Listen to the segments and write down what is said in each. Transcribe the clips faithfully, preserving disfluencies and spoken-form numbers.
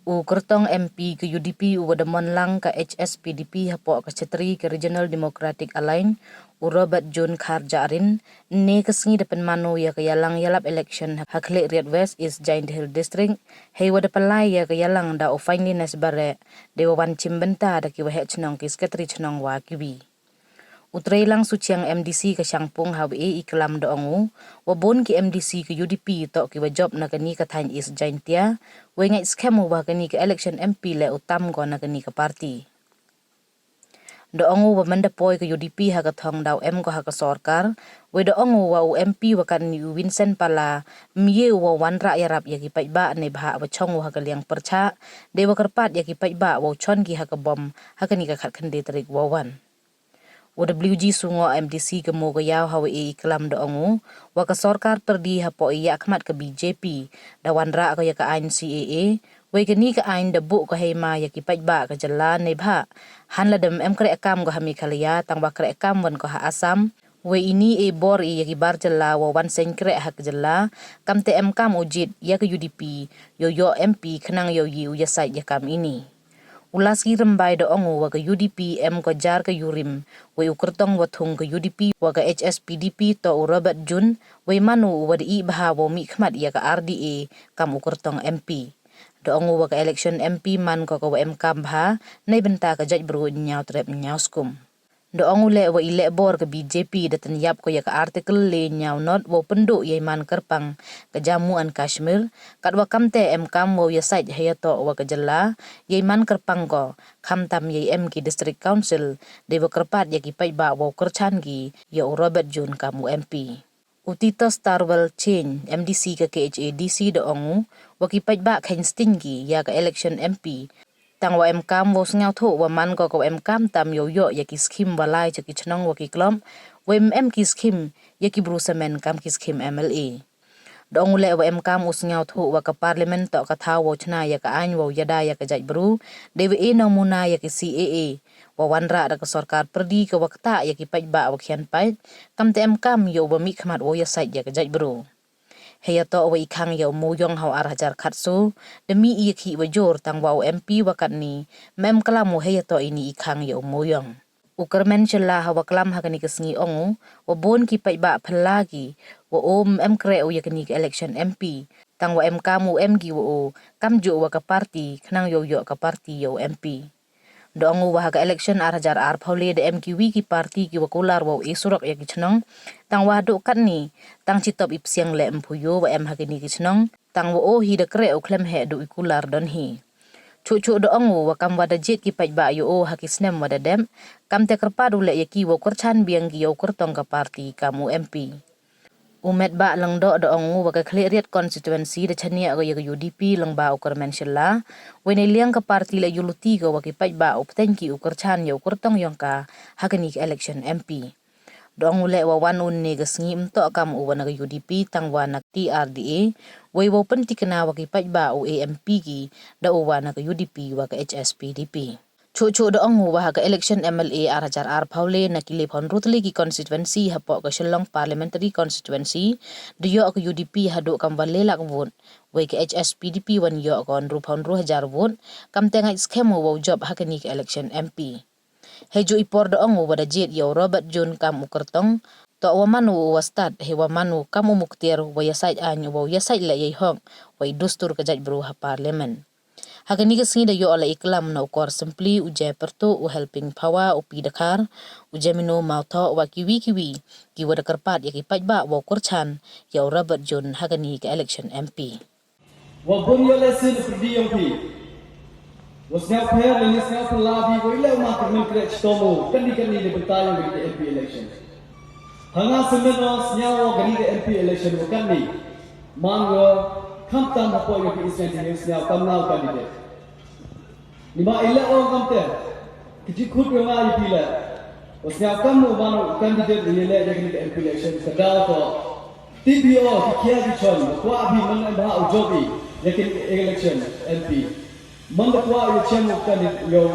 U kyrtong M P ka U D P u wa da mon lang ka H S P D P hapoh ka Chatri ka Regional Democratic Alliance, u Robert June Kharjahrin, ne ka sngi da pynman u ya ka yalang yalap election ha Khliehriat West East Jaintia Hills District, hei wa da pynlai ya ka yalang da u Finelyness Bareh, de wa wan chimbynta da ki waheh chnong, ki secretary chnong wa kiwi. U Treilang Suchiang, M D C ka Shangpung, ha wa e i klam da ong u, wa bun ki M D C ka U D P toh ki wa jop na kani ka thaiñ East Jaintia, wei ngait skhem u wa kani ka election M P le u tam ko na kani ka party. Da ong u wa man da poi ka U D P ha ka thong daw em ko ha ka sorkar, wei da ong u wa u M P wa katni u Vincent Pala, mye u wa wanrah yarap ya ki paidbah ne bha wa chong u ha ka liang pyrchah, de wa kyrpad ya ki paidbah wa u chon ki ha ka bom ha kani ka khatkhyndai tarik wa wan. U W G Sungoh, M D C ka Mowkaiaw, ha wa e i klam da ong u, wa ka sorkar pyrdi hapoh i yakhmat ka B J P, da wanrah ko ya ka aiñ C A A, wei kani ka aiñ da buh ko hei ma ya ki paidbah ka jylla ne bha, hanla dem em kreh kam ko ha Meghalaya, tang wa kreh kam wan ko ha Assam, wei ini e bor i ya ki bar jylla wa wan seng kreh ha ka jylla, kamte em kam u jied ya ka U D P, yow yoh M P khnang yow ye u yasaid ya kam ini. U Lasky Rymbai da ong u wa ka U D P em ko jar ka yurim, wei u kyrtong wa thung ka U D P wa ka H S P D P toh u Robert June, wei man u wa da i bha wa mih khmat ya ka R D A kam u kyrtong M P. Da ong u wa ka election M P man ko ka wa em kam bha, nei bynta ka jaitbru ñiaw trep ñiaw skum. Da ong u leh wa i lehbor ka B J P da tynyap ko ya ka Article le ñiaw not wa u pynduh yei man kyrpang ka Jammu and Kashmir, katwa kamte em kam wa u yasaid hei yatoh wa ka jylla yei man kyrpang ko, khamtam yei em ki District Council, de wa kyrpad ya ki paidbah wa u kyrchan ki ya u Robert June kam u M P. U Titos Tarwal Chyne, M D C ka K H A D C da ong u, wa ki paidbah kheiñ sting ki ya ka election M P, tang wa em kam wa u sngewthuh wa man ko ka wa em kam tam yow yoh ya ki scheme wa lai cha ki chnong wa ki club, wei em em ki scheme ya ki bru samen kam ki scheme M L A. Da ong u leh wa em kam u sngewthuh wa ka Parliament toh ka thaw wa u chna ya ka aiñ wa u yada ya ka jaitbru, de wa e namuna ya ki C A A, wa wanrah da ka sorkar pyrdi ka wa ktah ya ki paidbah wa khian paid, kamte em kam yow wa mih khmat wa u yasaid ya ka jaitbru. Hei yatoh wa i khang ya u mooyong ha u ar hajar khatsaw, da mih i ya khih wa jur, tang wa u M P wa katni, em klam u hei yatoh ini i khang ya u mooyong. U Kyrmen Shylla ha wa klam ha kani ka sngi ong u, wa bun ki paidbah phylla ki, wa um em kreh u ya kani ka election M P, tang wa em kam u em ki wa u, kamjuh wa ka party, khnang yow yoh ka party ya u M P. Da ong u wa ha ka election ar hajar arphaw le da em kiwi ki party ki wa kular wa u e surok ya ki chnong, tang wa haduh katni, tang chitop i psiang le em phuyo wa em ha kini ki chnong, tang wa o hi da kreh u khlem heh du i kular don hi. Chuh chuh da ong u wa kam wa da jied ki paidbah yow o ha ki snem wa da dep, kamte kyrpad u leh ya ki wa u kyrchan biang ki yow kyrtong ka party kam u M P. U Metbah Lyngdoh da ong u wa ka Khliehriat constituency da chaniah ko ya ka U D P lyngba u Kyrmen Shylla, wei neiliang ka party le yow luti ko wa ki paidbah u pteng ki u kyrchan ya u kyrtong yong ka ha kani ka election M P. Da ong u leh wa wan u ne ka sngi ym toh kam u wa na ka U D P tang wa na ka T R D A, wei wa u pyntikna wa ki paidbah u e M P ki, da u wa na ka U D P wa ka H S P D P. Chuh chuh da ong u wa ha ka election M L A ar hajar arphaw le na ki lephaw ynru tylli ki constituency hapoh ka Shillong Parliamentary Constituency, da yoh ka U D P haduh kam wa le lak vote, wei ka H S P D P wan yoh ka ynruphaw ynru hajar vote, kamte ngait skhem u wa u jop ha kani ka election M P. Hei juh i por da ong u wa da jied ya u Robert June kam u kyrtong, toh wa man u u wa stad, hei wa man u kam u muktiar, wa yasaid aiñ, wa u yasaid leh yei hok, wa i dustur ka jaitbru ha Parliament. Ha kani ka sngi da yoh leh i klam na u Kor Sympli, u Jay Pyrtuh, u Helping Phawa, u P Dkhar, u Jemino Mawthoh, wa kiwi kiwi, ki wa da kyrpad ya ki paidbah wa u kyrchan ya u Robert June ha kani ka election M P. Wa bun yoh leh sin pyrdi yong phi. Wa sngewpher lane sngewphylla phi, wa i leh u ma kyrmen kreh chitom u, kani kani ne bynta yong kani ka M P election. Ha nga sngewmen o sñiaw o kani ka M P election wa kani. Man wa khamtam hapoh yong ka East Jaintia Hills sñiaw kam na u candidate. Ni ma i leh o kamte. Ka jingkhut yong nga ya phi leh. Wa sñiaw kam u man u candidate ni leh ya kani ka M P election. Ka daw toh. Tip phi o, ki khia ki chon, kwah phi man em bha u jop i ya kani ka election M P. Man da kwah u ya chem u candidate yow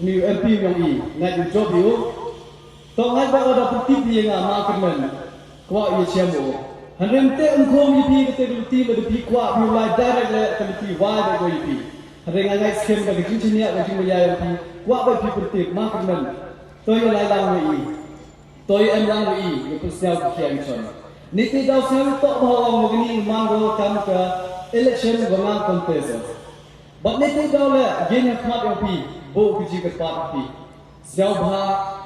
ni u M P yong i, ngait u jop i u. Toh ngait ba o da pyntip ya nga ma kyrmen. Kwah ya chem u. Hynrei ym tip ym khum ya phi kate ka luti, lada phi kwah phi u lai direct leh ka luti wai ba ko ya phi. Hynrei nga ngait skhem da ka jingchaniah ka jingmaya yong phi, kwah ba phi pyrtip, ma kyrmen. To ya lai lang wa i. To ya em lang wa i, ya pynsñiaw ki khian chon. Neitæ daw sñiaw toh bha ong wa kani man ko kam ka election wa nga contest. Bad neitæ daw leh, yei ha khmat yong phi, booh ka jingkyrpaad phi. Sñiawbha,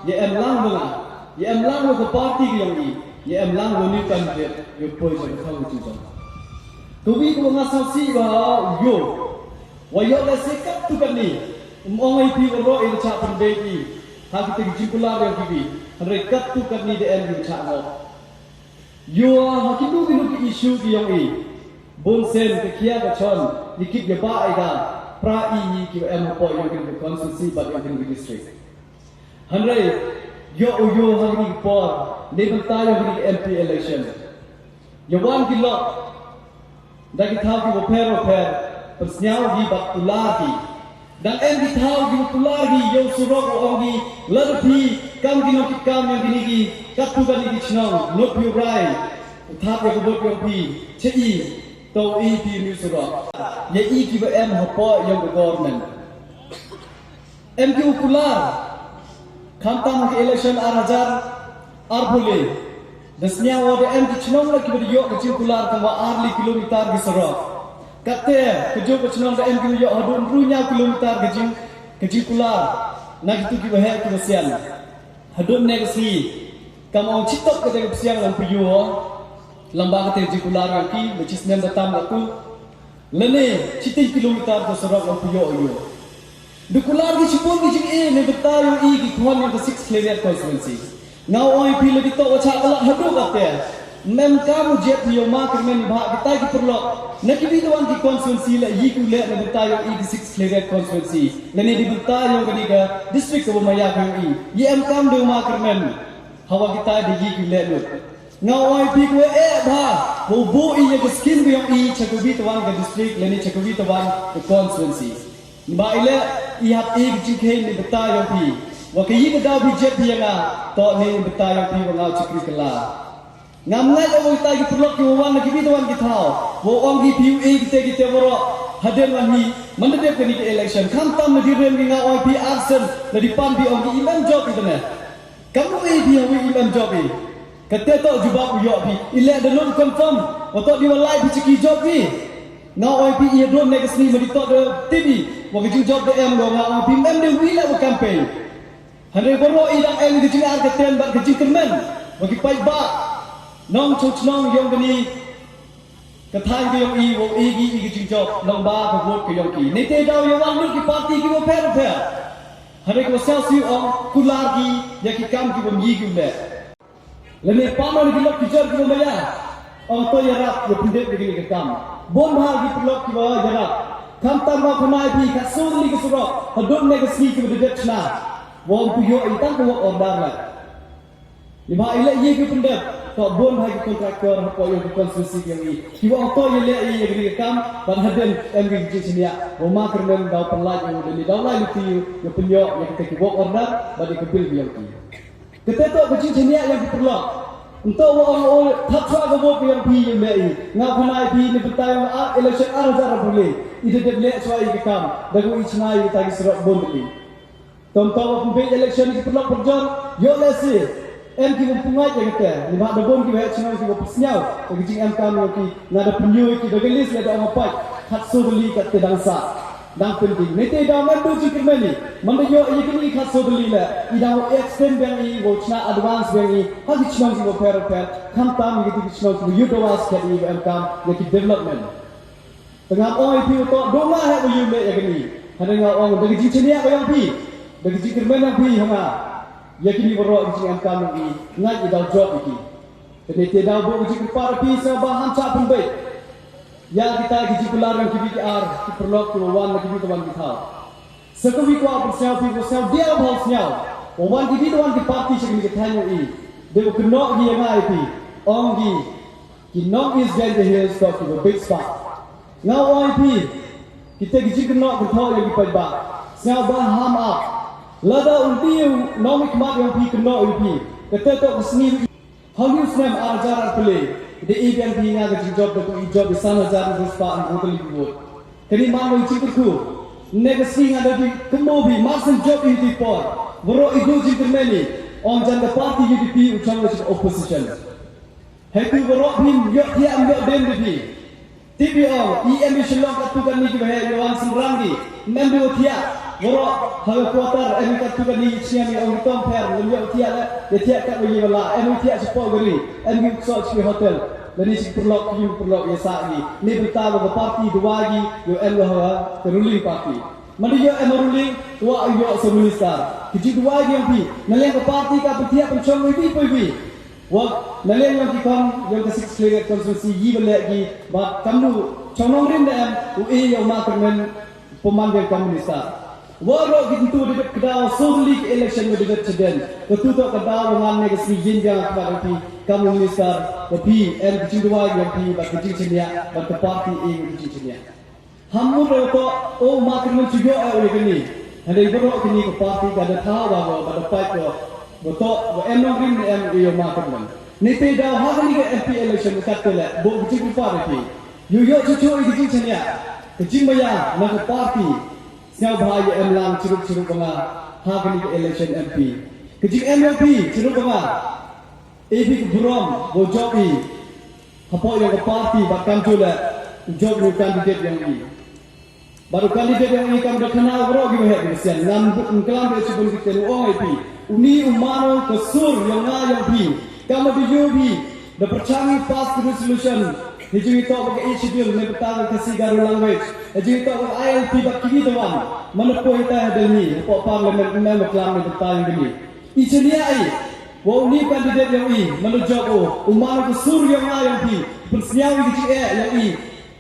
ya em lang wa nga, ya em lang wa ka party ka yong i, ya em lang wa ni u candidate, yow poi cha ka thaw ka jingchon. Kawi kawa nga sñiawsih bha, yow. Wa yoh leh se kattu katni, ym ong i phi waroh i da chah pynbeit i ha kitæ ki jingkular yong kiwi, hynrei kattu katni da em ki wa chah ngooh. Yow ha kinu kinu ki issue ki yong i, boon sien ka khia ka chon, ya kit ya bah i da, pra i i kiwa em hapoh yong kani ka constituency bad yong kani ka district. Hynrei, yow u yoh ha kini ki por, neibynta yong kini ki M P election, ya wan ki lok da ki thaw kiwa phær wa phær, pynsñiaw ki bad kular ki. Dang em ki thaw kiwa kular ki, yow surok wa ong ki, lada phi kam ki nongkitkaam yong kini ki, kattu katni ki chnong, nood phi u rai u thap ya ka vote yong phi cha i, toh e phi uni u surok. Ya i kiwa em hapoh yong ka government, em kiwa kular, khamtam ha ka election ar hajar arphaw le, da sñiaw wa da em ki chnong leh kiwa da yoh ka jingkular kamwa ar le kilometer ki surok. Kattæ, ka jooh ka chnong da em kiwa yoh hadooh ynru ynñiaw kilometer ka jing, ka jingkular, na kitu kiwa heh kiwa sian. Hadooh ynne ka sngi, kam ong chitop katæ ka psiang lang pyoo, lyngba katæ ka jingkular yong ki, da chisnem da tam katu. Lane, chiteiñ kilometer ka surok ong phi yoh yoh. Da kular ki chiboon ki jing e neibynta yong i ki khon yong ka Six Khliehriat constituency. Nga ong i phi lada toh wa chah ka lad hadooh kattæ, ym emkaam u jied phi yow ma kyrmen neibhah kitai ki pyrlok na kiwi tawon ki constituency leh ye ki u leh neibynta yong i ki Six Khliehriat constituency, lane neibynta yong kani ka district kawa maya ka yong i. Ye emkaam de u ma kyrmen. Hawa kitai da ye ki u leh lut. Nga ong i phi kawa eh bha, wow booh i ya ka scheme ka yong i cha kawi tawon ka district lane cha kawi tawon ka constituency. Neibhah i leh, i hap e ka jingkheiñ neibynta yong phi, wa kayi ka daw phi jied phi ya nga, toh neibynta yong phi wa nga u chakri kylla. Ngam ngait o wa kitai ki pyrlok kiwa wan na kiwi tawon ki thaw, wow ong ki phi u e kitæ kitæ waroh, hadien wan hi, manda dep kani ka election, khamtam na di rem ki nga ong i phi ar sien, na di pan phi ong ki im em job i tæ ne. Kamnu e phi hawi im em job i. Katæ toh jubab u yoh phi. I leh da nood confirm, wa toh di wa lai phi cha ki job i. Nga ong i phi i hadooh ynne ka sngi ma di toh da tip i wa ka jingjob da em ko, nga ong i phi ym em de wi leh wa campaign. Hynrei waroh i dang em ka jingar ka ten bad ka jingkyrmen wa ki paidbah nongchong chnong yong kani ka thaiñ ka yong i wow e ki i ka jingjob lyngba ka vote ka yong ki. Neitæ daw ya wan lut ki party kiwa phær phær, hynrei kawa sñiawsih ong kular ki ya ki kaam kiwa ym ye ki u leh. Lane pan o na ki lok ki jor kiwa maya, ong toh yarap ya pyndep ya kini ka kaam. Boon bha ki pyrlok kiwa yarap. Khamtam wa khana i phi khatsoo tylli ki surok hadooh ynne ka sngi kiwa da dep chna, wa ym pu yoh i tang ka work order leh. Neibhah i leh ye ki pyndep, toh boon bha ki contractor hapoh yong ka constituency ka yong i kiwa ong toh ya leh i ya kini ka kaam, bad hadien em ki jingchaniah wa ma kyrmen daw pynlait yong u, lane daw lai luti u ya pynyoh ya kitæ ki work order bad ya ka bill ka yong ki. Katæ toh ka jingchaniah yong ki pyrlok. Ymtoh wa ong o thap chwa ka vote ka yong phi yow leh i. Nga khana i phi neibynta yong ka election ar hajar arphaw le, i da dep leh chwa i ka kaam da kawa i chna i kitai ki surok boon tylli. Toh ymtoh wa pynbeit election ki pyrlok pyrjor, yoh leh se em kiwa ym pu ngait ya katæ, neibhah da boon kiwa heh chnong kiwa pynsñiaw ya ka jingemkaam yong ki. Nga da pynyoo i ki da ka list leh da ong pait khatsoo tylli, kattæ dang sah, dang pending. Neitæ daw ym em du jingkyrmen i, manda yoh ya kini khatsoo tylli leh i dang wow extend biang i, wow chna advance biang i ha ki chnong kiwa phær phær, khamtam ya kitu ki chnong kiwa yow dawa skhem i wa emkaam ya ki development. Tæ ngam ong i phi wa toh du nga heh wa yow leh ya kani, hynrei nga ong da ka jingchaniah ka yong phi, da ka jingkyrmen yong phi ha nga, ya kini waroh ki jingemkaam yong i, ngait i daw jop ya ki. Tæ neitæ daw booh ka jingkyrpaad ya phi, sñiawbha ham chah pynbeit ya kitai ki jingkular yong kiwi ki ar ki pyrlok kiwa wan na kiwi tawon ki thaw. Sa kawi kwah pynsñiaw phi, wa sñiaw diaw bha u sñiaw, wa wan kiwi tawon ki party cha kani ka thaiñ yong i, deiwa kynnoh ki ya nga i phi, ong ki, ki nong East Jaintia Hills toh kiwa beit spah. Nga ong i phi, kitæ ki jingkynnoh kynthoh yong ki paidbah, sñiawbha ham ap. Lada u di u nongmihkhmat yong phi kynnoh i phi, katæ toh ka sngi wa i, ha uni u snem ar hajar arphaw le, da e biang phi ya nga ka jingjob da kawa i jop ya san hajar ynru spah ynru tylli ki vote. Kani man wa i jingkyrkhu. Next thing ada di kemo bi, marsien jop i di por. Waroh i du jingkyrmen i, ong jan ka party U D P u chong ka opposition. Heitu waroh phi yoh thiah, yoh dem di phi. Tip i ong, i em i Shillong kattu katni ki waheh, yoh wan sumrang ki. Em du thiah, waroh ha ka quarter em i kattu katni, i chiam i ong tom pher, em yoh thiah le, yoh thiah kat wa ye wala, em yoh thiah chapoh gari, em ki soh chi hotel. Lani chi pyrlok, ki pyrlok ya sa ki. Ni bynta wa ka party dua ki, yoh em wa ha ka ruling party. Manda yoh em ruling, wa yoh sa minister. Ki ji dua ki yong phi, na liang ka party ka pynthiah pynchong wi wi poi wi. Wa, na liang yong ki khon, yong ka six Khliehriat constituency yi wa leh ki, ba kamnu, chong nongrim na em, u e yow ma kyrmen, pynman yong ka minister. Waroh ki ntu da dep kdaw, so li ki election wa da dep chaden. Ka tu toh ka daw wa ngan ne ka sngi yin biang ka ba phi, kam minister, wa phi, em ki jingduwai yong phi, ba ki jingchaniah, ba ka party e ki jingchaniah. Ham mut da toh, o ma kyrmen chu yoh e o ya kani. Hynrei waroh kini ka party ka da thaw wa wa, ba da pait wa, wa toh, wa em nongrim ne em e yow ma kyrmen. Ni te daw ha kani ka M P election ka te le, bo ki jingkyrpad e phi. Yow yoh chu chu e ki jingchaniah, ka jingmaya, na ka party. Sngewbha ya em lang chirup chirup wa nga, ha kani ka election M P. Ka jing em yong phi, chirup wa nga. E phi ka burom, wow jop i. Hapoh yong ka party, bad kamjooh le, u jop u candidate yong i. Bad u candidate yong i kam da khana waroh ki waheh ki wasian. Ngam buk ngklam de chibun ki ten u ong e phi. Uni u man u ka sur yong nga yong phi. Kam da yoh phi. Da pyrchang i pass ki resolution. Hei jingitoh wa ka Eighth Schedule, ne bynta ka Khasi Garo language. Hei jingitoh wa ka I L P bad kiwi tawon. Manda poi ta ha Delhi, hapoh parliament, ne ma klam ne bynta yong kini. I chaniah i, wa uni candidate yong i, manda jop u, u man u ka sur yong nga yong phi, pynsniaw i ki jingeh yong i,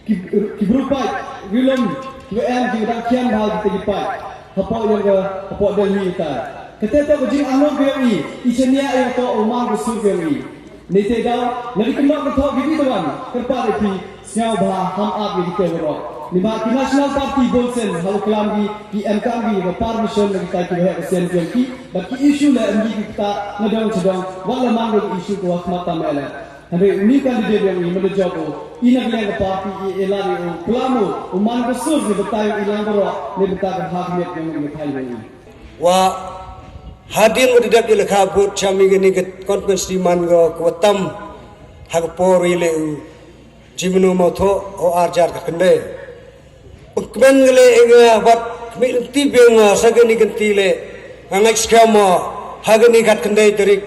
ki, ki bru paid, rilum, ki wa em, ki wa dang khian bha ki te ki paid. Hapoh yong ka, hapoh Delhi i ta. Kate toh ka jingangnud ka yong i, i chaniah i toh u man ka sur ka yong i. Ni te daw, na di kynnoh ka thoh ki di tawon, kyrpad i phi, sngewbha, ham ap ya ki te waroh. Ni ba ki National Party bun sien, ha u klam ki, ki em kam ki, wa permission na ki tai ki waheh ka sien ki yong ki, ba ki issue le em ki ki ta, na dong chadong, wa la man ki issue ko wa khmat tam ele. Hynrei uni candidate yong i, manda jop u, i na ka liang ka party i, e la di u, klam u, u man ka sur ni batai i lang waroh, ni batai ka ha khmat yong i, batai yong i. Wa hadien wa da dep ya la ka vote chami kani ka constituency man ko ka wa tam ha ka por i le u Jimno Mawthoh o arjar ka kynde. Pengkmen ka le nga wat kmi lenti beng nga sa kani kynti le nga ngait skhem mo ha kani kat kynde tarik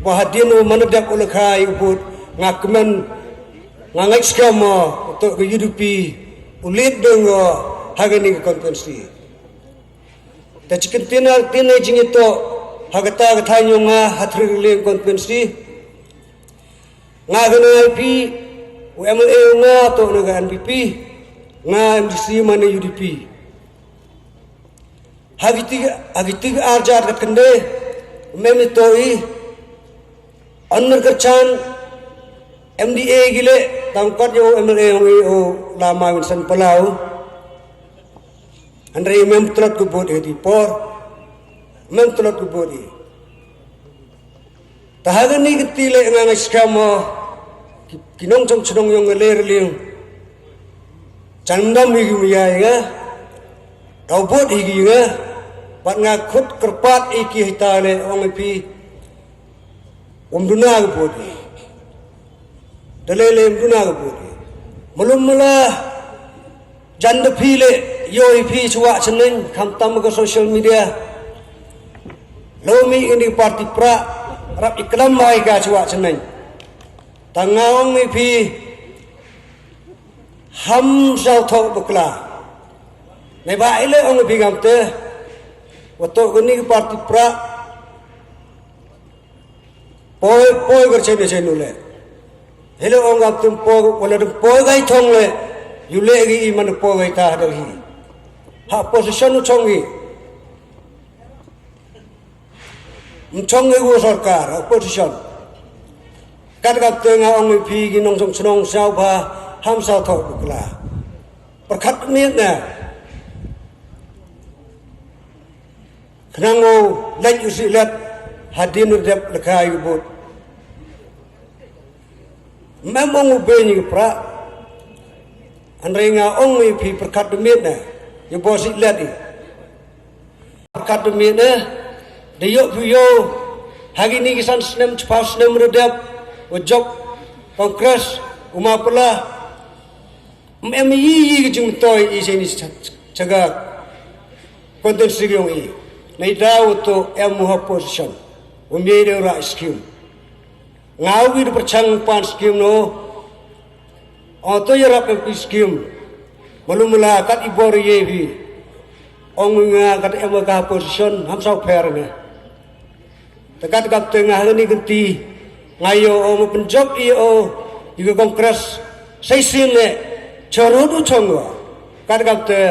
wa hadien u man da dep u la ka i vote nga kmen nga ngait skhem mo to ka U D P u lead beng nga ha kani ka constituency. Ta chi kyntien ar tien e jingitoh ha kata ka thaiñ yong nga ha Three Rileng constituency. Nga ka N I P, u M L A yong nga toh na ka N P P, nga M D C man na U D P. Ha kiti, ha kiti arjar kat kynde, mem ito i, Honour Kyrchan, M D A ki le, tang kat yow M L A yong i u Lama Vincent Palau. Hynrei mem tlot ka vote i di por. Mem tlot ka vote i. Ta ha kani kynti le nga ngait skhem mo ki, ki nongchong chnong yong nga le riliang. Chan dam hi ki maya i nga. Daw vote hi ki nga. Bad nga khut kyrpad i ki hita le ong i phi. Wym duna ka vote i. Da le le wym duna ka vote i. Malum mala jan da phi le, yoh i phi chwa chneng, khamtam ka social media. Lo mi ini party pra, rap i klam mai ka chwa chneng. Ta nga ong i phi, ham saw thoh bakla. Nei ba i le ong i phi ngam te, wa toh kani ka party pra, Poi, poi kar chai ne chai nu le. Hello ong ap tum poi, wala tum poi gai thong le. Yu le gi i man poi gai ta hadal hi. Ha opposition u chong gi. Chong gi u sorkar, opposition. Kat kat te nga ong i phi gi nongchong chnong saw bha, ham saw thoh bakla. Pyrkhat miet na. Khnang u lait u sih let hadien u dep lehkai u bud. Mem ong u beiñ u pra. Hynrei nga ong i phi pyrkhat miet na. Ya bor sih let i. Kat demi ne, da yoh phi yoh, ha kini ki san snem, chiphaw snem wa da dep, wa jop Congress, u ma pala, em i yi ki jingmyntoi i sa ini cha-, chaga constituency yong i. Neida u toh em u ha opposition, u mih de u rah scheme. Nga u wi da pyrchang pan scheme no, o toh yarap em pi scheme. Malu mala kat i bor ye phi. Ong nga kat em ka opposition, ham saw pher nga. Te kat kap te nga hani kynti. Nga yoh o ma pynjop i o, i ka Congress. Sa i sien le, chorot u chong wa. Kat kap te,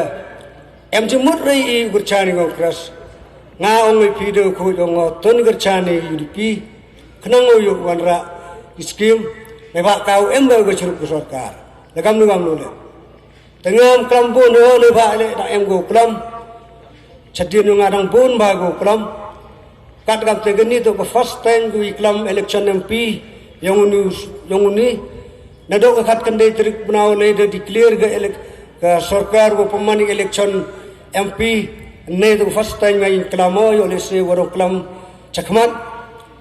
em jimut rei i gurchani Congress. Nga ong i phi de u khu ong o, ton gurchani U D P. Khnang o yoh wanrah i scheme, neibhah ka u em ba ka chirup ka sorkar. Le kam nu kam nu le. Te ngam klam bun ho neibhah le da em ko klam. Chadien yong nga dang bun ba ko klam. Kat kam te kani toh ka first time ko i klam election M P yong uni, yong uni. Nadooh ka khatkhyndai tarik bnai le da declare ka elec-, ka sorkar wa pynman i election M P. Ni toh ka first time nga i klam o, yoh le se warong klam chakhmat.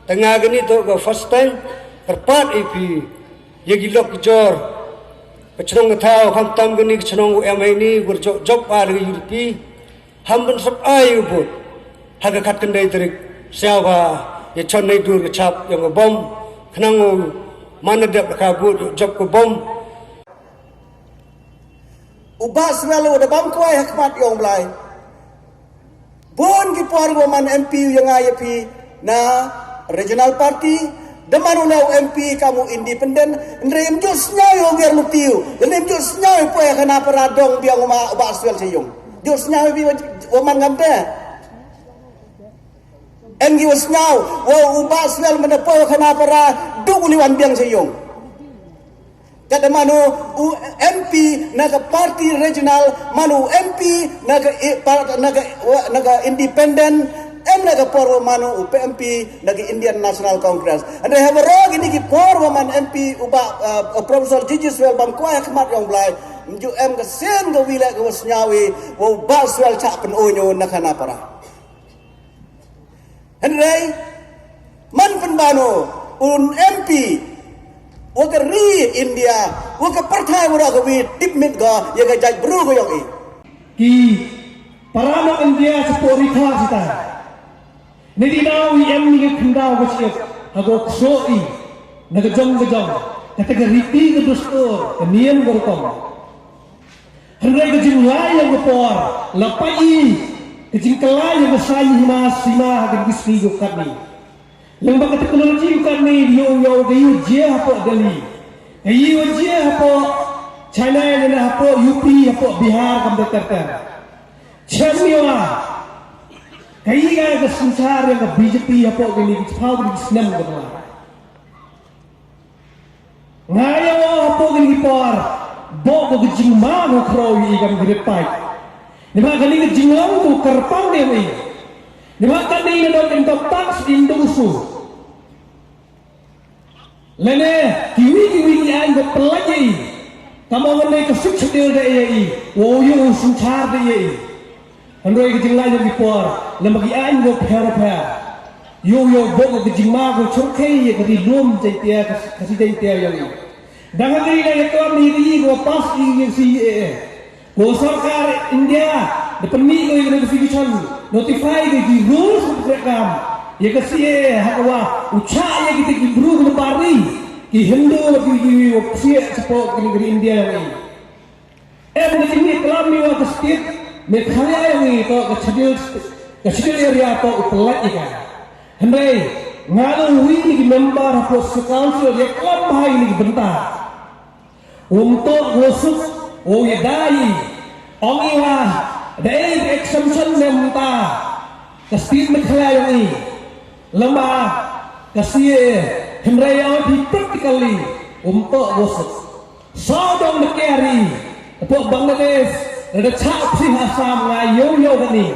Te nga kani toh ka first time, kyrpad i phi, ya ki lok ki jor, ka chnong ka thaw, khamtam kani ka chnong u em heini, gur jop, jop ar ka U D P, ham pynsap ai u vote, ha ka khatkhyndai tarik, siaw ba, ya chon nei dur ka chap, yong ka bom, khnang u, man na dep ka vote, jop ka bom. U Bah Swell u da bam kwai ha khmat yong Blai. Bun ki por wa man M P u ya nga ya phi na regional party, da man u na u M P kam u independent, hynrei em jooh sñiaw yow ger luti u, hynrei em jooh sñiaw yow poi ha khana para dong biang u ma u Bah Swell cha yung. Jooh sñiaw yow phi wa, wa man ngam te. En ki wa sñiaw, wa u Bah Swell man da poi ha khana para, duk u li wan biang cha yung. Kat da man u, u M P na ka party regional, man u M P na ka i-, par-, na ka, wa, na ka independent, em na ka por wa man u M P na ka Indian National Congress. Hynrei ha waroh kini ki por wa man M P u Bah, uh, Professor G G Swell bam kwai ha khmat yong Blai, em ju em ka sien ka wi le ka wa sñiaw i, wa u Bah Swell chah pyn-o ño na khana para. Hynrei, man pynban u, un M P, wa ka ri India, wa ka pyrthai waroh ka wi, tip mit ko, ya ka jaitbru ko yong i. Ki para nong India chapoh ri thar chitai. Ni di daw i em ni ka khyndaw ka chiat, ha ko ksoh i, na ka jong ka jong, kata ka riti ka dustur, ka niam ka rukom. Hynrei ka jinglai yong ka por, la pait i, ka jingkylla yong ka saiñ hima sima ha ka sngi ko katni. Lyngba ka technology ko katni, yow yow ka yow jia hapoh Delhi. Ka yow jia hapoh China, ya na hapoh U P, hapoh Bihar, kam da ter ter. Chem yow a, ka i ka ka synchar yong ka B J P hapoh kini ki chiphaw kini ki snem ka dua. Nga ya wa hapoh kini ki por, boh ko ka jingma ko khraw i kam ki rit pait. Ni ba kani ka jinglong ko kyrpang de i. Ni ba kani na dok in dok tak in dok su. Lane, kiwi kiwi ki aiñ ko pynlait i. Kam ong ne ka suk chadil de i. Wow yu synchar de i. Hynrei ka jinglai yong ki por, lem bagi aiñ ko pher pher. Yow yow boh ka jingma ko churkhei ya ka ri lum Jaiñtia ka, ka si Jaiñtia yong i. Dang ka ri la ya klam ni ka i ko pass i ya C A A. Ko sorkar India, da pynmih ko ya ka notification, notify ko ki rules of program. Ya ka C A A ha ka wa, u chah ya ki te ki bru ka bari, ki Hindu wa ki, ki, ki wa psiah chapoh ki, ki India yong i. Em ka jingmih klam ni wa ka state Meghalaya yong i toh ka schedule, ka schedule area toh u pynlait i ka. Hynrei, nga la wi ni ki member hapoh City Council ya klam bha i ni ki bynta. Um toh wa suk, wow ya dai i. Ong i wa, da e ka exemption ne mynta. Ka state Meghalaya yong i. Lamba, ka C A A, hynrei ya phi practically, um toh wa suk. Sawdong na kari, hapoh Bangladesh, da chah psi ha Assam nga yow yow kani.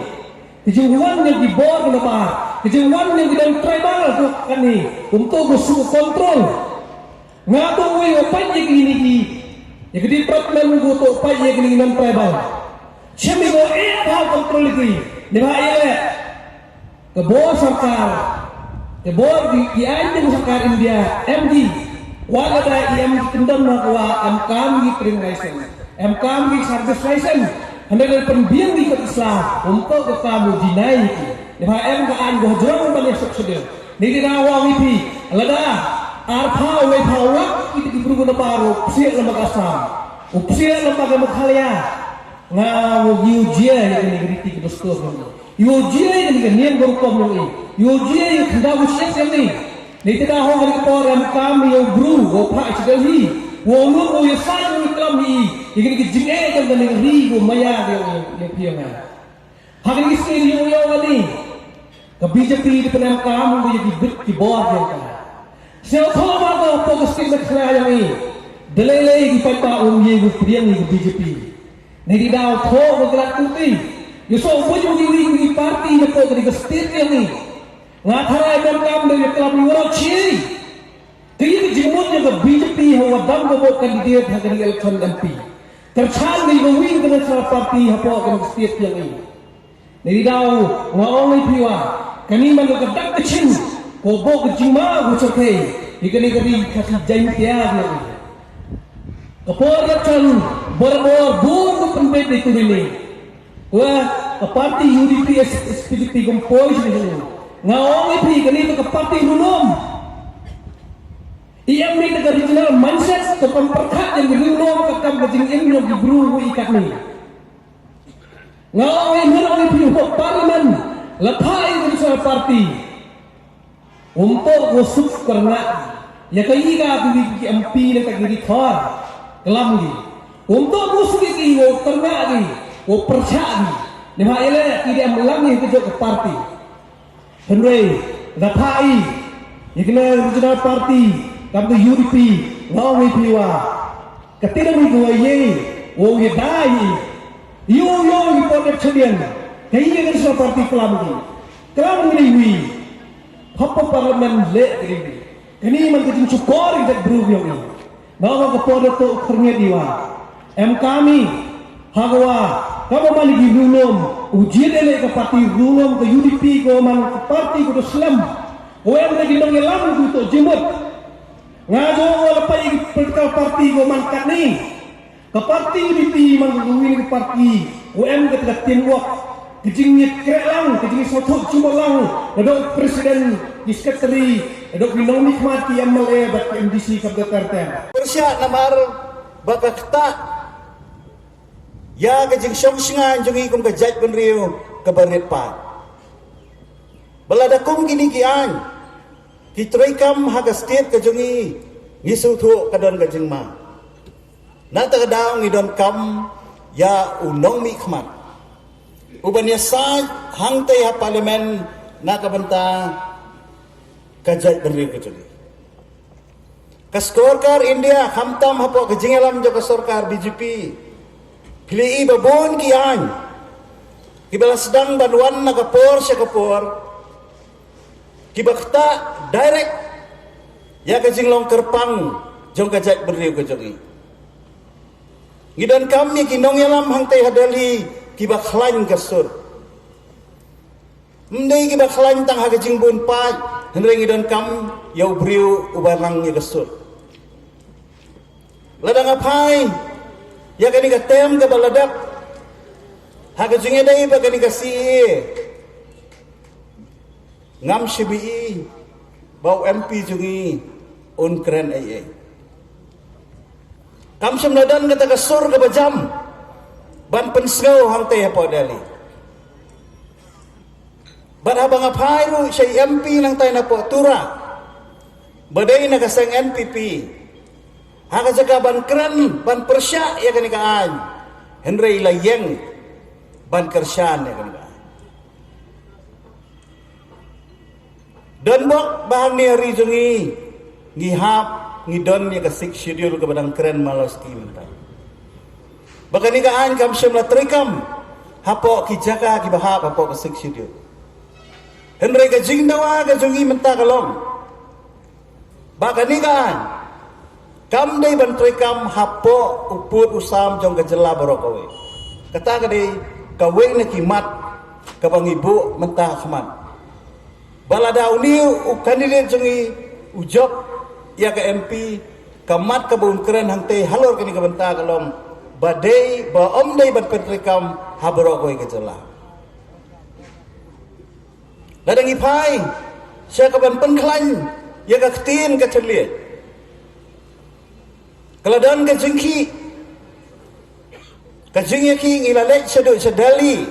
Ka jingwan yong ki bor ka nabar, ka jingwan yong ki dang tribal ko kani, um toh ko su control. Nga toh wei wa pait ya kini ki, ya ki department ko toh pait ya kini ki non tribal. Chim i ko e bha control ki. Ni bha e le. Ka bor sorkar. Ka bor di, di aiñ di sorkar India. Em di. Wa lada i em ki kyndon na ka wa em kam ki training license. Em kam ki service license. Hynda ka pynbiang ki ka Islam. Um ko ka kam u deny ki. Ni bha em ka aiñ ko hajrong ban ya suk sudil. Ni di na wa ngi phi. Lada. Ar pha wa pha wa ki di bru na baru. Psiak lama ka Assam. U psiak lama ka Meghalaya. Nga wow yoh jia ya kani ka riti ka dustur yong i. Yoh jia ya kani ka niam ka rukom yong i. Yoh jia ya khyndaw ka siap yong i. Ni te da hong kani ka por em kam ya u bru, wow phah i chadel hi. Wow luk, wow ya sa, wow ya klam hi. Ya kani ka jingeh kam kani ka ri, wow maya ya, ya, ya phi ya nga. Ha kani ka sien yow yow kani. Ka B J P da pynam kam ko ya ki bit ki bor yong ka. Sñiaw thoh ma ko hapoh ka state Meghalaya yong i. Da lei lei ki paidbah um ye ko pdiang i ka B J P. Nei di daw thoh ko glat kuti. Yow soh bun yow ki wi ki party na ko ka di ka state yong i. Nga tharai ban kam da ya klam i warok chi. Ka ya ka jingmut yong ka B J P ha wa dam ko bok candidate ha ka di election M P. Kyrchan ka ya ka wi ka national party hapoh ka state yong i. Ni daw, nga ong i phi wa, kani man ka dak ka chin, ko bok ka jingma ko chakhe, i kani ka ri ka ti Jaiñtia ni. Ka por election, bor bor, bun ko pynbeit ni tu ni. Wa, ka party U D P S, S P D P kom poi ni. Nga ong i phi, kani ka party runom. I em ni ka regional mindset, ka kam pyrkhat yang runom, ka kam ka jingim yang bru i kat ni. Nga ong i, nga ong i phi hapoh parliament, la pha i ka national party. Um toh ko suk kyrngah. Ya ka i ka ki, ki M P la ka ki ri thor. Klam ki. Um toh ko suk ki wow kyrngah ki. Wow pyrchah ki. Ni bha i le ki dem lang i ka jok ka party. Hynrei, da pha i, ya kani regional party, kam ka U D P, nga ong i phi wa. Ka ti da mi ko wa ye, wow ya da i. Yow yow i por ka chadian, ka i ya ka regional party klam ki. Klam ki ni wi. Hapoh parliament le ki ni wi. Kani man ka jingchukor i dak bru yong i. Nga ong ka por da toh khyrngiat i wa. Em kami. Ha ka wa. Ka wa man ki runom. U jia da le ka party runom ka U D P ko man ka party ko da slem. Ko em da ki nongyalam ko toh jimut. Nga jo wa la pa i political party ko man kat ni. Ka party U D P man ka wi ka party. Ko em ka ka teamwork. Ka jingngeit kreh lang, ka jingngeit sawthuh jumut lang, nadooh president, ki secretary, nadooh ki nongmihkhmat ki M L A, bad ki M D C kam da ter ter. Pyrshah namar, ba ka ktah, ya ka jingshong shngain jong i kum ka jaitbynriew, ka barit pa. Ba lada kum kini ki aiñ, ki treikam ha ka state ka jong i, ngi sngewthuh ka don ka jingma. Na ta ka daw ngi donkam ya u nongmihkhmat. U ban ya said hangtei ha parliament na ka bynta ka jaitbynriew ka jong i. Ka scorecard India khamtam hapoh ka jingyalam jong ka sorkar B J P. Phi le i ba bun ki aiñ. Ki ba la sdang ban wan na ka por sha ka por. Ki ba ktah direct ya ka jinglong kyrpang jong ka jaitbynriew ka jong i. Ngi donkam ya ki nongyalam hangtei ha Delhi ki ba khlaiñ ka sur. Ym dei ki ba khlaiñ tang ha ka jingbun paid, hynrei ngi donkam ya u briew u ba rang ya ka sur. Lada nga phai ya kani ka term ka ba la dep ha ka jingïadei bad kani ka C A A. Ngam shym i ba u M P jong i un kren ei ei. Kam shym la don kata ka sur ka ba jam ban pynsngew hangtei hapoh Delhi. Bad haba nga phai ruh sha i M P nangtai napoh Tura ba dei na ka seng N P P, ha ka jaka ban kren ban pyrshah ïa kani ka aiñ, hynrei la ïeng ban kyrshan ïa kani ka aiñ. Don bok ba hangne ha ri jong ngi, ngi hap, ngi don ïa ka Sixth Schedule ka ba dang kren Malawski mynta. Ba kani ka aiñ kam shym la treikam hapoh ki jaka ki ba hap hapoh ka Sixth Schedule. Hynrei ka jingdawa ka jong ngi mynta ka long ba kani ka aiñ kam dei ban treikam hapoh u pud u sam jong ka jylla baroh kawei. Kata ka dei ka wei na ki mat kaba ngi buh mynta ha khmat. Ba lada uni u candidate jong ngi u jop ya ka M P, ka mat kaba un kren hangtei halor kani ka bynta ka long ba dei ba ym dei ban pyntreikam ha baroh kawei ka jylla. Lada ngi phai sha ka ban pynkhlaiñ ya ka ktien ka thylliej, ka la don ka jingkhih, ka jingyakhih, ngi la leit shaduh sha Delhi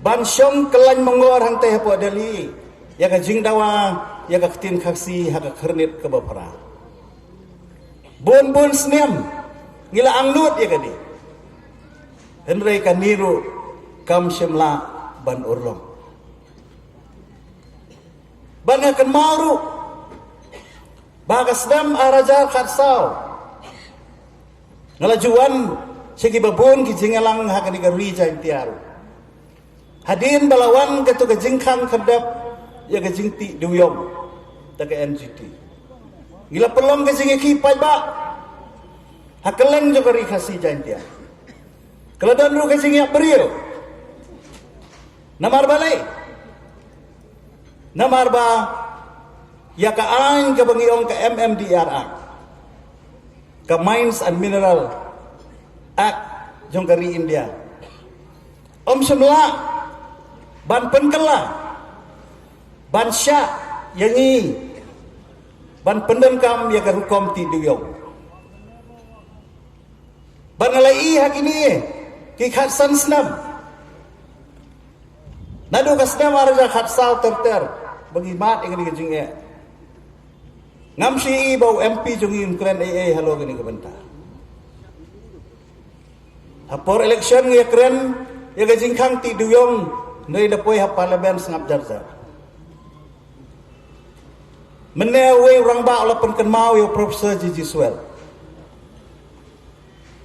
ban shong kyllaiñ mongor hangtei hapoh Delhi ya ka jingdawa ya ka ktien Khasi ha ka khyrnit kaba phra. Bun bun snem ngi la angnud ya kani. Hynrei kani ruh kam shym lah ban urlong. Bad nga kynmaw ruh ba ha ka snem ar hajar khatsaw nga la ju wan sha kiba bun ki jingyalang ha kani ka ri Jaintia ruh. Hadien ba la wan katu ka jingkhang khyrdep ya ka jingtih dewïong da ka N G T, ngi la pynlong ka jingyakhih paidbah ha kylleng jong ka ri Khasi Jaintia. Ka la don ruh ka jingïap briew. Namar balei? Namar ba ya ka aiñ kaba ngi ong ka M M D R Act, ka Mines and Mineral Act jong ka ri India, ym shym lah ban pynkylla, ban shah ya ngi ban pyndonkam ya ka rukom tih dewïong. Bad nga la i ha kini ki khatsan snem, naduh ka snem ar hajar khatsaw ter ter, ba ngi mad ya kani ka jingeh, ngam shu i ba u M P jong ngi un kren ei ei halor kani ka bynta. Ha por election ngi ïakren ya ka jingkhang tih dewïong, hynrei da poi ha Parliament sngap jar jar. Mynne uwei u rangbah u la pynkynmaw ya u Professor G G Swell,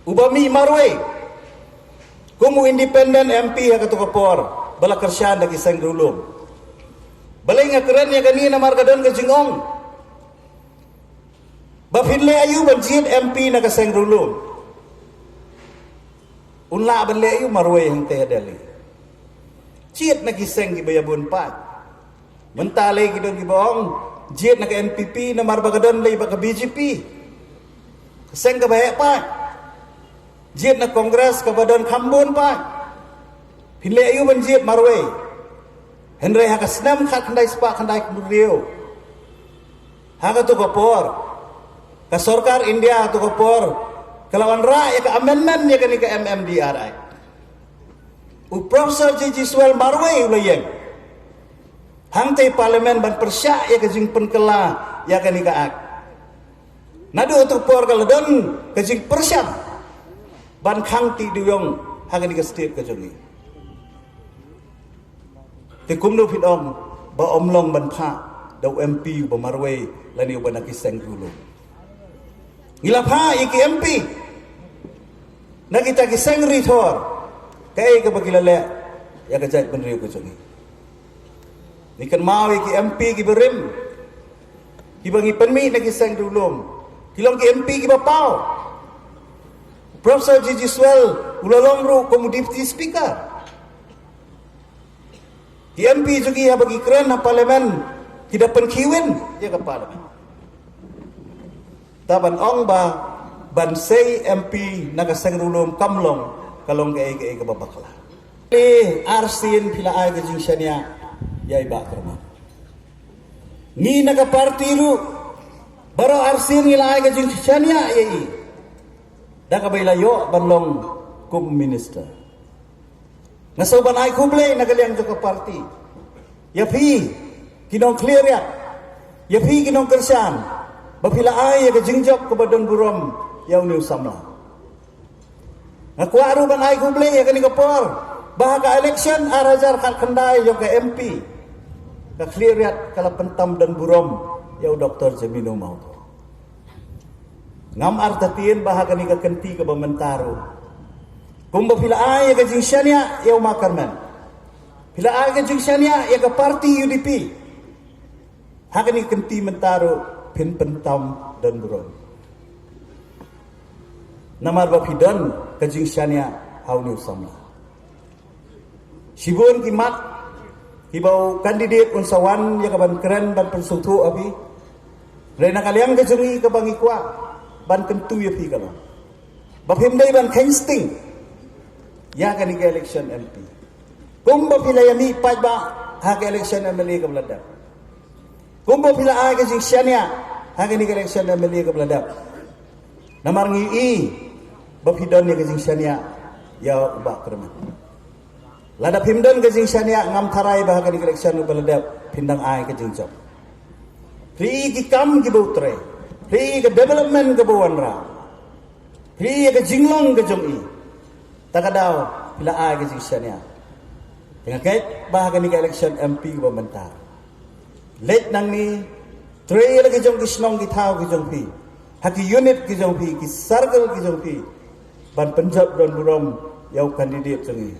uba mih marwei kum u independent M P ha katu ka por ba la kyrshan da ki seng riewlum. Balei nga kren ya kani? Namar ka don ka jingong ba phin leh aïu ban jied M P na ka seng riewlum? Un lah ban leh aïu marwei hangtei ha Delhi? Jied na ki seng kiba ïabun paid. Mynta lei ki don kiba ong jied na ka N P P namar ba ka don lei bad ka B J P, ka seng kaba heh paid. Jied na Congress kaba don kham bun paid. Phin leh aïu ban jied marwei? Hynrei ha ka snem khatkhyndai spah khyndai phew hynriew, ha katu ka por, ka sorkar India ha katu ka por ka la wanrah ya ka amendment ya kani ka M M D R Act. U Professor G G Swell marwei u la ïeng hangtei Parliament ban pyrshah ya ka jingpynkylla ya kani ka Act. Naduh tu por ka la don ka jingpyrshang ban khang tih dewïong ha kani ka state ka jong ngi. Te kumno phin ong ba ym long ban phah da u M P uba marwei lane uba na ki seng riewlum? Ngi la phah ya ki M P na kita ki seng ri thor kaei kaba ki la leh ya ka jaitbynriew ka jong ngi. Ngi kynmaw ya ki M P kiba rim, kiba ngi pynmih na ki seng riewlum, ki long ki M P kiba paw. Professor G G Swell u la long ruh kum u Deputy Speaker. Ki M P jong ngi haba ki kren ha Parliament, ki da pynkhih win ya ka Parliament. Te ban ong ba ban sei M P na ka seng riewlum kam long, ka long kaei kaei kaba bakla. Le arsien phi la ai ka jingshaniah ya i Bah Kyrmen. Ngi na ka party ruh baroh arsien ngi la ai ka jingshaniah ya i da kaba i la ïoh ban long kum minister. Nga sngew ban ai khublei na ka liang jong ka party ya phi ki nongkhlieh riat, ya phi ki nongkyrshan, ba phi la ai ya ka jingjop kaba don burom ya uni u samla. Nga kwah ruh ban ai khublei ya kani ka por ba ha ka election ar hajar khatkhyndai yong ka M P, ka khlieh riat ka la pyntam don burom ya u Doctor Jemino Mawtho. Ngam artatien ba ha kani ka kynti kaba mynta ruh, kumba phi la ai ya ka jingshaniah ya u Ma Kyrmen, phi la ai ka jingshaniah ya ka party U D P. Ha kani ka kynti mynta ruh phin pyntam don burom. Namar ba phi don ka jingshaniah ha u ni u samla. Shibun ki mat, ki ba u candidate un sa wan ya ka ban kren ban pynsngewthuh ha phi. Re na ka liang ka jong i ka ba ngi kwah ban kyntu ya phi ka long, ba phim dei ban kheiñ sting ya kani ka election M P. Kumba phi la ya mih paidbah ha ka election M L A ka ba la dep, kumba phi la ai ka jingshaniah ha kani ka election M L A ka ba la dep. Namar ngi i ba phi don ya ka jingshaniah ya u Bah Kyrmen. Lada phim don ka jingshaniah, ngam tharai ba ha kani ka election ka ba la dep phin dang ai ka jingjop. Phi i ki kam ki ba u trei, phi i ka development ka ba u wanrah, phi i ya ka jinglong ka jong i. Ta ka daw phi la ai ka jingshaniah. Te nga ngeit ba ha kani ka election M P ka ba mynta, leit nangne, trei la ki jong ki shnong ki thaw ki jong phi, ha ki unit ki jong phi, ki circle ki jong phi, ban pynjot don burom ya u candidate jong i.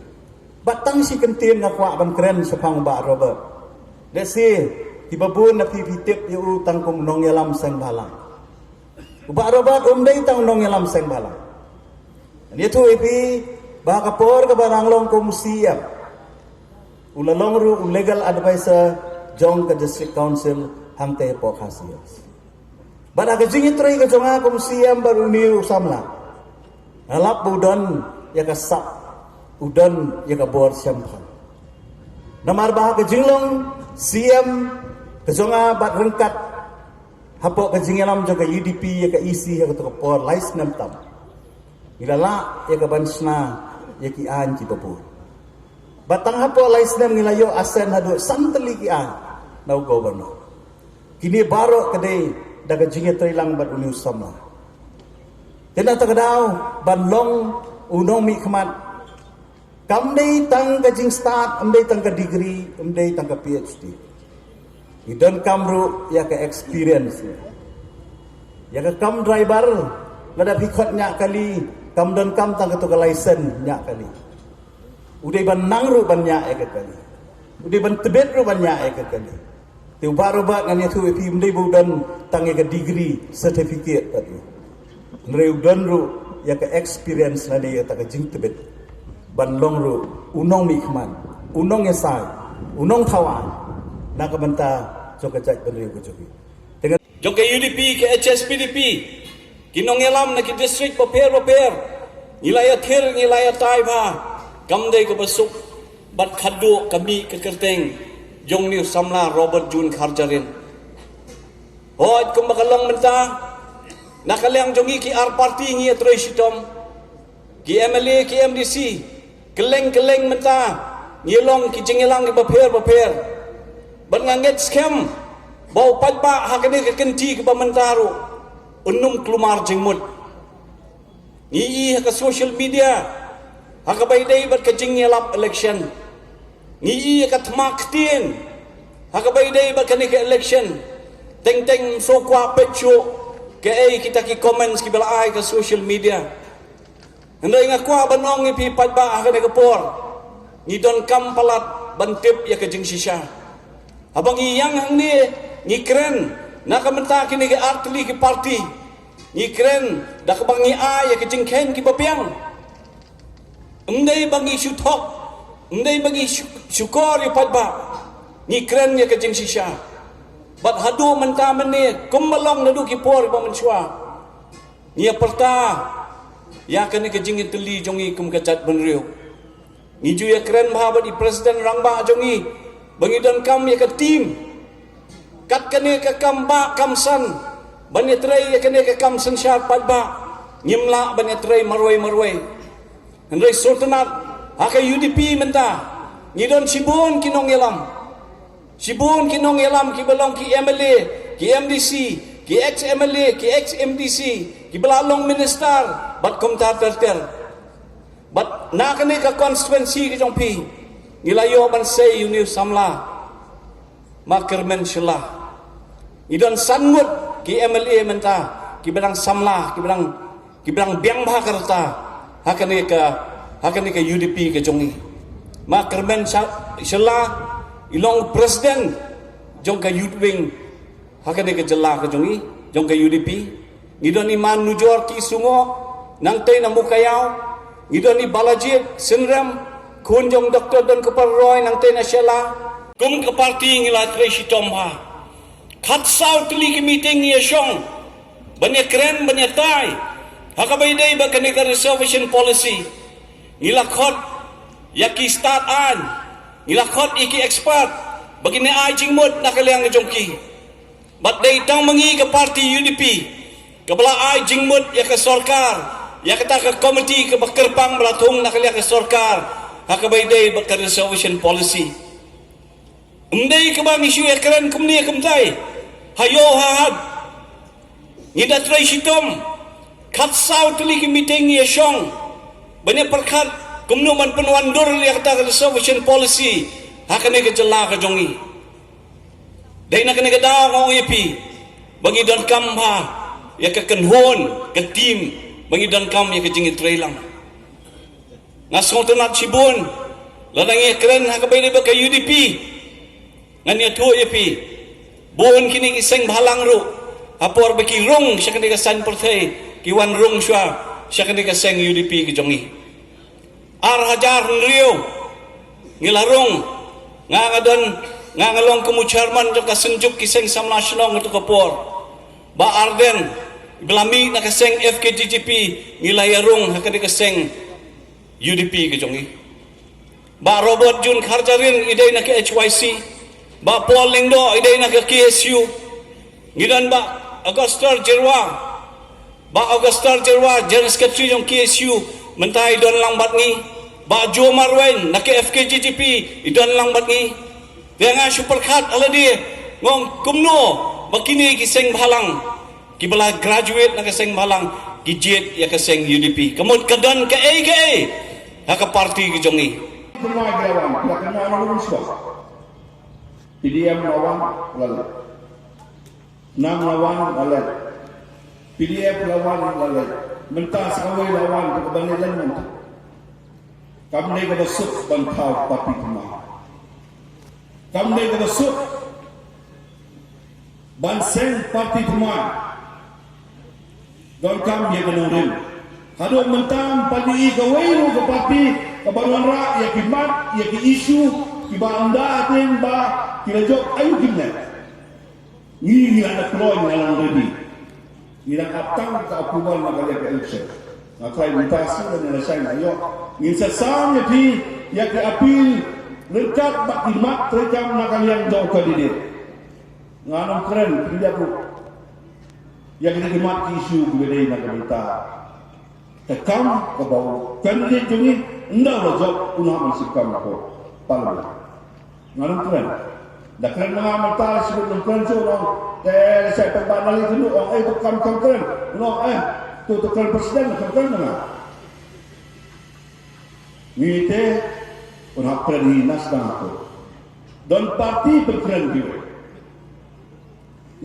Ba tang shi kyntien nga kwah ban kren shaphang u Bah Robert. Lehse ki ba bun na phi phi tip ya u tang kum u nongyalam seng bhalang. U Bah Robert um dei tang u nongyalam seng bhalang. Ngi ïathuh i phi ba ha ka por ka ba nang long kum u C M, u la long ruh u legal advisor jong ka District Council hangtei hapoh Khasi Hills. Bad ha ka jingïatrei ka jong nga kum u C M bad u ni u samla, nga lap ba u don ya ka sap, u don ya ka bor shemphang. Namar ba ha ka jinglong C M ka jong nga bad ryngkat hapoh ka jingïalam jong ka U D P ya ka E C ha ka tu ka por lai snem tam, ngi la lah ya ka ban shna ya ki aiñ ki ba bun. Ba tang hapoh lai snem ngi la ïoh assent haduh san tylli ki aiñ na u Governor. Kini baroh ka dei da ka jingïatreilang bad u ni u samla. Te na ta ka daw ban long u nongmihkhmat, kam dei tang ka jingstad, kam dei tang ka degree, kam dei tang ka P H D. Ngi donkam ruh ya ka experience. Ya ka kam driver, lada phi khot ñiah kali, kam donkam tang ka tu ka license ñiah kali. U dei ban nang ruh ban ñiah ya ka kali. U dei ban tbit ruh ban ñiah ya ka kali. Te u Bah Robert ngan ïathuh i phi, um dei ba u don tang ya ka degree, certificate pat u. Hynrei u don ruh ya ka experience lane ya ta ka jingtbit ban long ruh u nongmihkhmat, u nongyasai, u nongthaw aiñ na ka bynta jong ka jaitbynriew ka jong i. Jong ka U D P, ka H S P D P, ki nongïalam na ki district bapher bapher, ngi la ïathir, ngi la ïatai bha, kam dei ka ba suk bad khadduh ka mih ka kyrteng jong u ni u samla Robert June Kharjahrin. Hooid, kumba ka long mynta, na ka liang jong ngi ki ar party ngi ïatrei shitom, ki M L A, ki M D C, kylleng kylleng mynta ngi long ki jingïalang ki bapher bapher. Bad nga ngeit skhem ba u paidbah ha kane ka kynti ka ba mynta ruh un ym kulmar jingmut. Ngi i ha ka social media ha ka ba ïadei bad ka jingïalap election. Ngi i ha ka thma ktien ha ka ba ïadei bad kane ka election. Teng teng ym sngewkwah peit shuh kaei kita ki comments ki ba la ai ha ka social media. Hynrei nga kwah ban ong ïa phi paidbah ha kane ka por, ngi donkam palat ban tip ïa ka jingshisha. Haba ngi ïeng hangne, ngi kren na ka bynta kine ki ar tylli ki party. Ngi kren da kaba ngi ai ïa ka jingkheiñ ki ba biang. Ym dei ba ngi shu thok, ym dei ba ngi shu, shukor ïa u paidbah. Ngi kren ïa ka jingshisha. Bad haduh mynta mynne, kumba long naduh ki por ba mynshuwa, ngi ïa pyrta ïa kane ka jingïatylli jong ngi kum ka jaitbynriew. Ngi ju ïa kren bha bad i President Rangbah jong ngi ba ngi donkam ïa ka team. Kat kane ka kam bah kam san ban ïatrei ïa kane ka kam synshar paidbah, ngim lah ban ïatrei marwei marwei. Hynrei sngewtynnat, ha ka U D P mynta ngi don shibun ki nongïalam. Shibun ki nongïalam ki ba long ki M L A, ki M D C, ki ex M L A, ki ex M D C, ki ba la long minister, bad kumta ter ter. Bad na kane ka constituency ka jong phi, ngi la ïoh ban sei ïa une u samla, Ma Kyrmen Shylla. Ngi don san ngut ki M L A mynta, ki ba dang samla, ki ba dang, ki ba dang biang bha ka rta ha kane ka, ha kane ka U D P ka jong ngi. Ma Kyrmen Sha-, Shylla i long president jong ka Youth Wing ha kane ka jylla ka jong ngi, jong ka U D P. Ngi don i Ma Nujor K Sungoh, nangtei na Mowkaiaw. Ngi don i Balajied Synrem, khun jong Doctor Donkupar Roy nangtei na Shella. Kum ka party ngi la trei shitom ha. Khatsaw tylli ki meeting ngi ya shong. Ban ya kren, ban ya tai. Ha kaba ïadei bad kane ka reservation policy. Ngi la khot ya ki stad aiñ. Ngi la khot ya ki expert. Ba kin ai jingmut na ka liang jong ki. Bad dei tang ma ngi ka party U D P. Kaba la ai jingmut ya ka sorkar. Ya kata ka komiti kaba kyrpang ba la thung na ka liang ka sorkar. Ha kaba ïadei bad ka reservation policy. Ym dei kaba ngi shu ya kren kumne kumtai. Ha ïew ha hat. Ngi da trei shitom. Khatsaw tylli ki meeting ngi ya shong. Ban ya pyrkhat kumno ban pynwandur ya kata ka reservation policy. Ha kane ka jylla ka jong ngi. Dei na kane ka daw nga ong ya phi. Ba ngi donkam ha. Ya ka kynhun, ka team. Ba ngi donkam ya ka jingïatreilang. Nga sngewtynnat shibun. Lada ngi ya kren ha kaba ïadei bad ka U D P. Ngan ïathuh ya phi. Bun kine ki seng bhalang ruh. Ha por ba ki rung sha kane ka saiñ pyrthei. Ki wan rung shuwa sha kane ka seng U D P ka jong ngi. Ar hajar hynriew. Ngi la rung. Nga nga don, nga nga long kum u chairman jong ka synjuk ki seng samla shnong ha tu ka por. Bah Ardent, ba la mih na ka seng F K J G P, ngi la ïarung ha kane ka seng U D P ka jong ngi. Bah Robert June Kharjarin, i dei na ka H Y C. Bah Paul Lyngdoh, i dei na ka K S U. Ngi don Bah Augustus Jyrwa. Bah Augustus Jyrwa, General Secretary jong K S U, mynta i don lang bad ngi. Bah Joe Marwein, na ka F K J G P, i don lang bad ngi. Te nga shu pyrkhat ha lade, nga ong kumno, ba kine ki seng bhalang, ki ba la graduate na ka seng bhalang, ki jied ya ka seng U D P. Ka mut ka don kaei kaei ha ka party ka jong ngi. P D M la wan, la leh. Nam la wan, la leh. P D F la wan, la leh. Mynta sa kawei la wan, ka ba leh leh mynta. Kam dei kaba suk ban thaw party thymmai. Kam dei kaba suk ban seng party thymmai. Donkam ya ka nongrim. Haduh mynta ym pat i kawei ruh ka party ka ban wanrah ya ki mat, ya ki issue, ki ba ynda ding ba ki la jop ayu ki meh. Ngi ngi la da kloi, ngi la long ready. Ngi dang ap tang ka approval na ka liang ka election. Nga trai mynta shu da ngi la shai na ïoh. Ngin sa sam ya phi, ya ki appeal, ryngkat bad ki mat treikam na ka liang jong u candidate. Nga nang kren, phi ïa phi. Ya ki dei ki mat ki issue ki ba dei na ka bynta. Te kam ka ba u candidate jong ngi, ynda u la jop, u na man sih kam ko Parliament. Nga nang kren. Da kren ma nga mynta, sibuk nang kren shu nang. Te sa pynban na li kyndu ong, eh, tu kam kam kren. Nang, eh, tu tu kren president kam kren ma nga. Ngi te, un hap kren hi nas dang ko. Don party pynkren ki.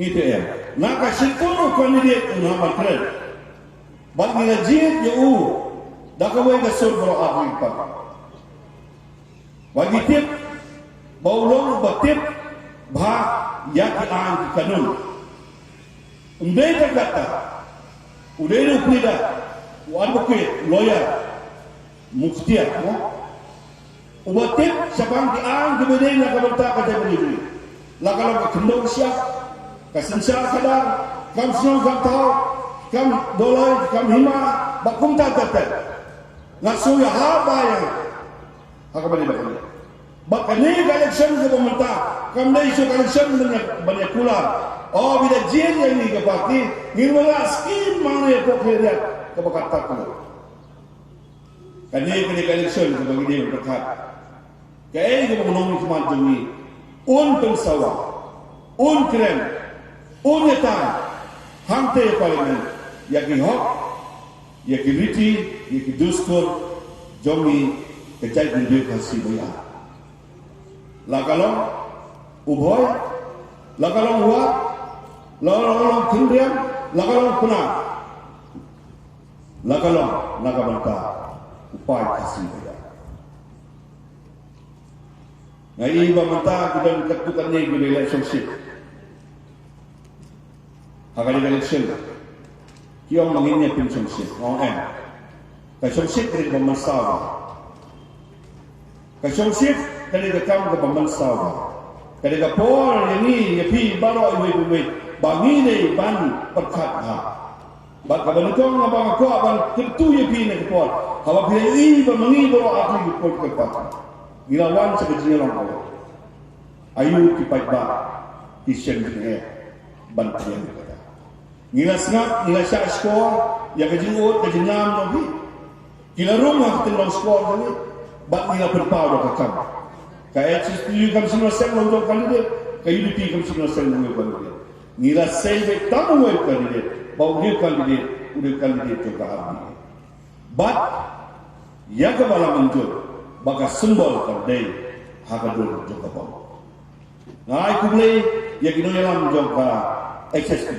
Ngi te em. Na ka shiphew u candidate u na ma kren. Bad ngi la jied ya u. Da kawei ka sur baroh ar ri pat. Bad ngi tip. Ba u long ba tip. Ba ya ki aiñ ki kanun. Ym dei tang kata. U dei u pleader. U advocate, lawyer. Muftiat, mo. Uba tip, shaphang ki aiñ ki ba dei na ka bynta ka jaitbynriew. La ka long ka khyndew ka shyiap, ka synshar khadar, kam shnong kam thaw, kam doloi, kam hima, bad kumta ter ter. Nga sngew ya ha ba ya. Ha ka ba dei ba ka dei. Bad kane ka election ka ba mynta, kam dei shu ka election ban ya, ban ya kular. O, bida jin ya ngi ka party, ngi wala skim mang ya pok ya ka ba ka tak kular. Kane, kane ka election ka ba ngi dei pyrkhat. Kaei ka ba u nongmihkhmat jong ngi. Un pynsawa. Un kren. Un yatai. Hangtei Parliament. Ya ki hok. Ya ki riti. Ya ki dustur. Jong ngi. Ka jaitbynriew Khasi ba ya. La ka long u Bhoi. La ka long u Wah. La ka long u Khynriam. La ka long u Pnar. La ka long, na ka bynta, u paid Khasi ba ya. Nga i ba mynta ki don katu kane ki election sheet. Ha kane ka election. Ki ong ma ngin ïa pynshong sheet, ong em. Ka shongshit ka dei ka ba man sawa. Ka shongshit ka dei ka kam ka ba man sawa. Ka dei ka por ya ngi ya phi baroh iwei pa iwei ba ngi dei ban pyrkhat ha. Bad ka ba nyngkong nga ba nga kwah ban kyntu ya phi na ka por, haba phi i ba ma ngi baroh ar tylli ki por ka pat, ngi la wan sa ka jingialong ka. Ayu ki paidbah ki shem jingeh ban pdiang kata. Ngi la sngap, ngi la shah shkor ya ka jingud ka jingñiam jong phi. Ki la rung ha ka tynrong shkor jong ngi, bad ngi la pynpaw da ka kam. Ka HSPDP kam shim la seng long jong candidate, ka UDP kam shim la seng long jong candidate. Ngi la sei beit tam u wei u candidate, ba u dei u candidate, u dei u candidate jong ka RDA. Bad ya ka ba la mynjur ba ka symbol ka dei ha ka dur jong ka bom. Nga ai khublei ya ki nongyalam jong ka HSPDP.